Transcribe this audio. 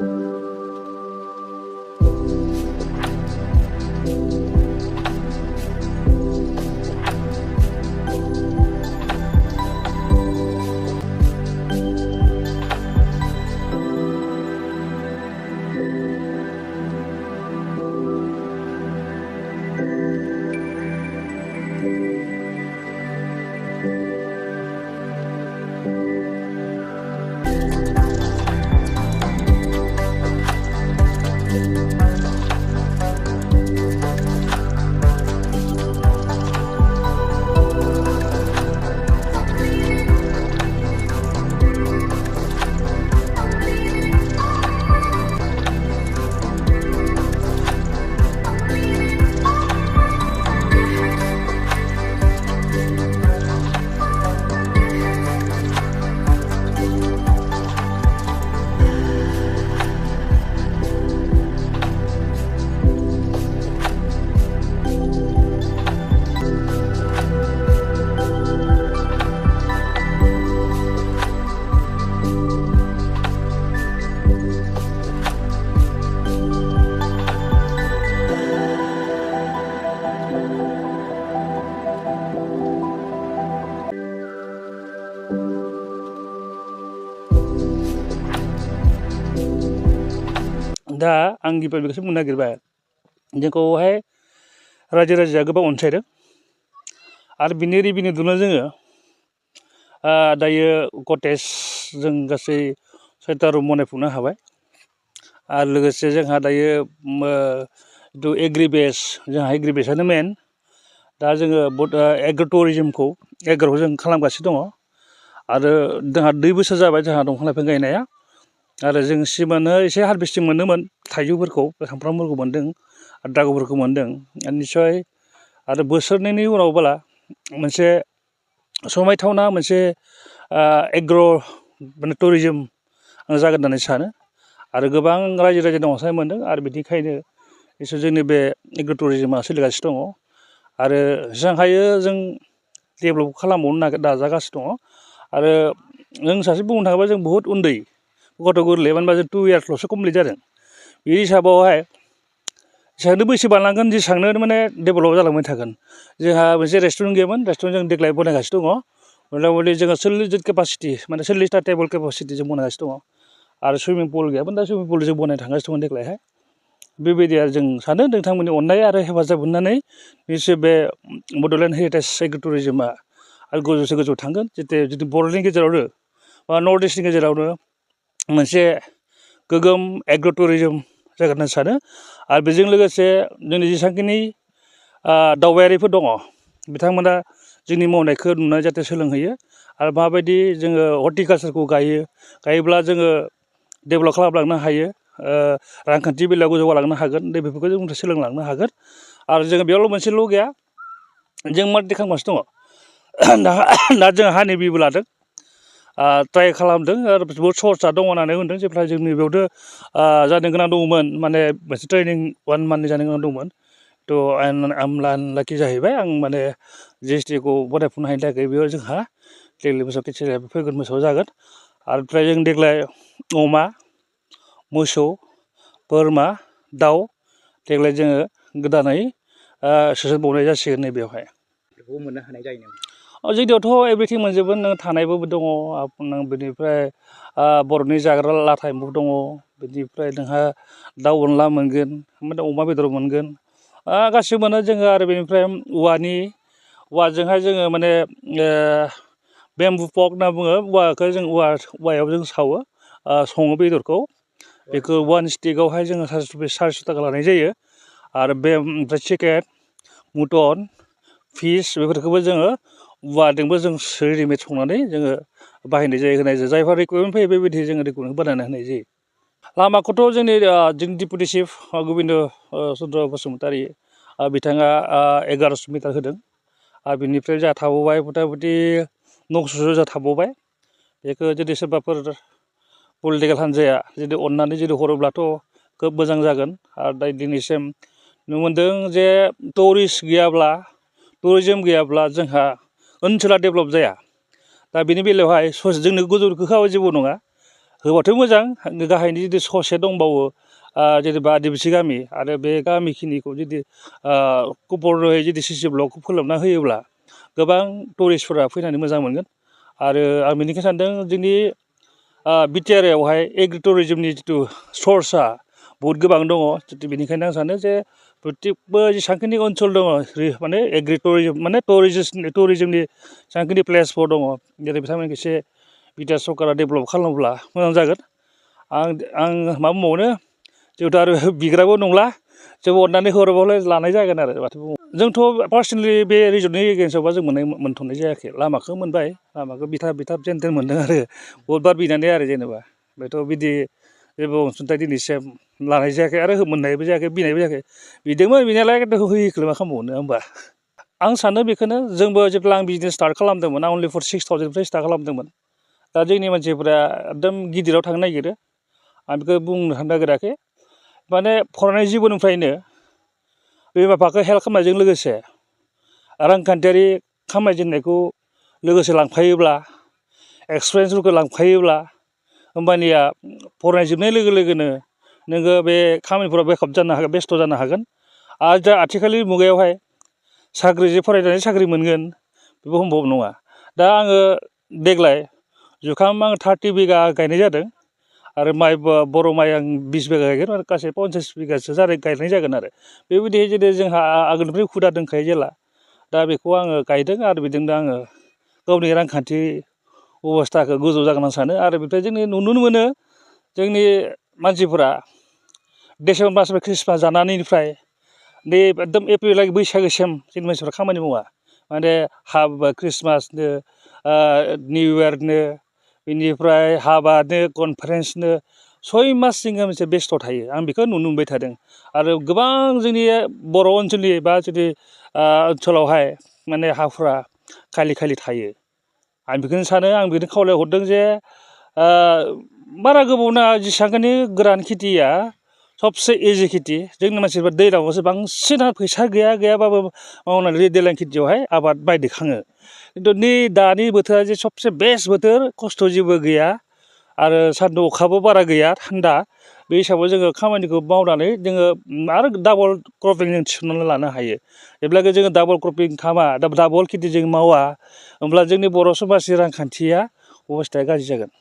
दा आं गिबियाव बेखौसो बुंनो नागिरबाय जोंखौहाय रायजो राजाया गोबां अनसायदों आरो बिनि रिभिनिउजोंनो जोङो दायो कटेज जों गासै 6टा रुम बनायफुंनो हाबाय आरो लोगोसे जोंहा दायो एग्रि बेस जोंहा एग्रि बेसआनो मेन दा जोङो एग्र' टुरिजमखौ जों खालामगासिनो दङ आरो जोंहा 2 बोसोर जाबाय जोंहा दंफां लाइफां गायनाया आरो जों सिमानो एसे हारभेस्टिं मोनोमोन थाइजौफोरखौ खामफ्रामफोरखौ मोन्दों आरो ड्रागनफोरखौ मोन्दों निस्सय आरो बोसोरनैनि उनावबोला मोनसे समायथावना मोनसे एग्र' माने टुरिजम आं जागोन होननानै सानो आरो गोबां रायजो राजानि अनसायनाय मोन्दों आरो बिनिखायनो निस्सय जोंनि बे एग्र' टुरिजमा सोलिगासिनो दङ आरो जेसेबां हायो जों डेभेलप खालामबावनो नाजागासिनो दङ आरो जों सासे बुंनो थाङोबा जों बहुद उन्दै गथ' गोरलै मानो होनबा जों 2 इयार्सल'सो कमप्लिट जादों बे हिसाबावहाय जेसेबांनो बैसो बारलांगोन जेसेबांनो माने डेभेलप जालांबाय थागोन जोंहा मोनसे रेस्टुरेन्ट गैयामोन रेस्टुरेन्ट जों देग्लाय बनायगासिनो दङ मथा-मथि जोङो 40 जन केपासिटि माने 40टा टेबोल केपासिटि जों बनायगासिनो दङ आरो सुइमिं पुल गैयामोन दा सुइमिं पुल जों बनायनो थांगासिनो दङ देग्लायहाय बेबायदि आरो जों सानो नोंथांमोननि अननाय आरो हेफाजाब मोननानै निस्सय बे बड'लेण्ड हेरिटेज एग्र' टुरिजमा आरो गोजौसे गोजौ थांगोन जितु बर'नि गेजेरावनो बा नर्थ इस्टनि गेजेरावनो मोनसे गोगोम एग्र' टुरिजम जागोन होनना सानो आरो बेजों लोगोसे जोंनि जेसेबांखिनि दावबायारिफोर दङ बिथांमोना जोंनि मावनायखौ नुनानै जाहाथे सोलोंहैयो आरो माबायदि जोङो हर्टिकालसारखौ गायोब्ला जोङो डेभेलप खालामलांनो हायो रांखान्थि बेलायाव जौगालांनो हागोन बेफोरखौ जों सोलोंलांनो हागोन आरो जोङो बेयावल' मोनसेल' गैया जों मार्केटिं खालामगासिनो दङ दा जों हानि बिबो लादों ट्राइ खालामदों आरो बहुद सर्सा दङ होननानै बुंदों जेब्ला जोंनि बेयावनो जानो गोनां दङमोन माने मोनसे ट्रेनिं 1 मान्थनि जानो गोनां दंमोन थ' आं लाकि जाहैबाय आं माने GST-खौ बनायफुंनो हायिनि थाखाय बेयाव जोंहा देग्लाय बोसोराव खेतिया फैगोन बोसोराव जागोन आरो ओमफ्राय जों देग्लाय अमा मोसौ बोरमा दाउ देग्लाय जोङो गोदानै सोसनबावनाय जासिगोन नैबेयावहाय बेखौ मोननो हानाय जायो नामा? जोंनियावथ' एभ्रिथिं मोनजोबो नों थानायबो दङ नों बेनिफ्राय बर'नि जाग्रा लाथा एम्फौ दङ बेनिफ्राय नोंहा दाउ अनला मोनगोन अमा बेदर मोनगोन गासिबो मोनो जोङो आरो बेनिफ्राय औवाजोंहाय जोङो माने बेम्बु पक होनना बुङो औवाखौ जों औवायाव जों सावो सङो बेदरखौ बेखौ 1 स्टिकआवहाय जोङो 400 थाखा लानाय जायो आरो बे ओमफ्राय चिकेन मटन फिस बेफोरखौबो जोङो औवाजोंबो जों रेडिमेड संनानै जोङो बाहायनाय जायो होनाय जायो जायफोर रिकुइरमेन्ट फैयो बेबायदि जोङो रिकुइरमेन्ट बानायना होनाय जायो लामाखौथ' जोंनि डिपुटि चिफ गबिन्द चन्द्र बसुमतारी बिथाङा 1100 मिटार होदों आरो बिनिफ्राय जोंहा थाबावबाय मथा-मथि 900 जोंहा थाबावबाय बेखौ जुदि सोरबाफोर पलिटिकेल हान्जाया जुदि अननानै जुदि हरोब्लाथ' खोब मोजां जागोन आरो दा दिनैसिम नुनो मोनदों जे टुरिजम गैयाब्ला जोंहा ओनसोला डेभेलप जाया दा बेनि बेलायावहाय जोंनो गोजौखौ होआबा जेबो नङा होबाथ' मोजां गाहायनि जुदि ससे दंबावो जेनेबा आदिबासि गामि आरो बे गामिखिनिखौ जुदि कपरयै जुदि सिसि ब्लकखौ फोलोमना होयोब्ला गोबां टुरिस्टफोरा फैनानै मोजां मोनगोन आरो आं बेनिखायनो सानदों जोंनि बिटिआरआवहाय एग्रि टुरिजमनि जिथु सर्सआ बहुद गोबां दङ बेनिखायनो आं सानो जे प्रत्येकबो जेसेबांखिनि ओनसोल दङ माने एग्रि टुरिजम माने टुरिजमनि जेसेबांखिनि प्लेसफोर दङ जेरै बिथांमोनखौ एसे बिटिआर सरकारा डेभेलप खालामोब्ला मोजां जागोन आं मा बुंबावनो जिहेथु आरो बिग्राबो नंला जों अननानै हरोबालाय लानाय जागोन आरो माथो बुङो जोंथ' पार्सनेलि बे रिजर्टनि एगेन्स्टआवबा जों मोनथ'नाय जायाखै लामाखौ मोनबाय लामाखौ बिथाब जेन थेन मोनदों आरो बहुतबार बिनानै आरो जेनेबा बेथ' बिदि जेबो अनसुंथाइ दिनैसिम लानाय जायाखै आरो मोननायबो जायाखै बिनायबो जायाखै बिदोंमोन बिनायालाय खिन्थु होयैखौलाय मा खालामबावनो होमबा आं सानो बेखौनो जोंबो जेब्ला आं बिजनेस स्टार्ट खालामदोंमोन आं अनलि फर 6,000निफ्राय स्टार्ट खालामदोंमोन दा जोंनि मानसिफोरा एकदम गिदिराव थांनो नागिरो आं बेखौ बुंनो नागिराखै माने फरायनाय जिबननिफ्रायनो बिमा बिफाखौ हेल्प खालामनायजों लोगोसे रांखान्थियारि खामायजेननायखौ लोगोसे लांफायोब्ला एक्सपिरियेन्सफोरखौ लांफायोब्ला होमबानिया फरायनाय जोबनाय लोगो लोगोनो नोङो बे खामानिफोराव बेकआप जानो हागोन बेस्थ' जानो हागोन आरो दा आथिखालनि मुगायावहाय साख्रि जे फरायनानै साख्रि मोनगोन बेबो सम्भब नङा दा आङो देग्लाय जुखाम आं 30 बिगा गायनाय जादों आरो माइ बर' माइ आं 20 बिगा गायगोन आरो गासै 50 बिगासो गायनाय जागोन आरो बेबायदि जुदि जोंहा आगोलनिफ्राय हुदा दंखायो जेला दा बेखौ आङो गायदों आरो बेजोंनो आङो गावनि रांखान्थि अबस्थाखौ गोजौ जागोन आं सानो आरो बेनिफ्राय जोंनि नुनो मोनो जोंनि मानसिफोरा डिसेम्बर मासनिफ्राय ख्रिस्टमास जानानैनिफ्राय नै एकदम एप्रिल बैसागोसिम जोंनि मानसिफ्रा खामानि मावा माने ख्रिस्टमासनो निउ इयारनो बेनिफ्राय हाबानो कनफारेन्सनो 6 मास जोङो मोनसे बेस्थ' थायो आं बेखौ नुनो मोनबाय थादों आरो गोबां जोंनि बर' ओनसोलनि बा जुदि ओनसोलावहाय माने हाफोरा खालि खालि थायो आं बेखौनो सानो आं बेखौनो खावलायहरदों जे बारा गोबाव नाङा जेसेबांखिनि गोरान खेथिया सबसे इजि खेथि जोंनि मानसिफ्रा दैज्लाङावसो बांसिन फैसा गैयाबाबो मावनानै दैज्लां खेथियावहाय आबाद माइ दैखाङो खिन्थु नै दानि बोथोरा जे सबसे बेस्ट बोथोर खस्थ' जेबो गैया आरो सान्दुं अखाबो बारा गैया थान्दा बे हिसाबाव जोङो खामानिखौ मावनानै जोङो आरो डाबल क्रपिं जों थिसननानै लानो हायो जेब्लाखि जोङो डाबल क्रपिं खालामा डाबल खेथि जों मावा होमब्ला जोंनि बर' समाजनि रांखान्थिया अबस्थाया गाज्रि जागोन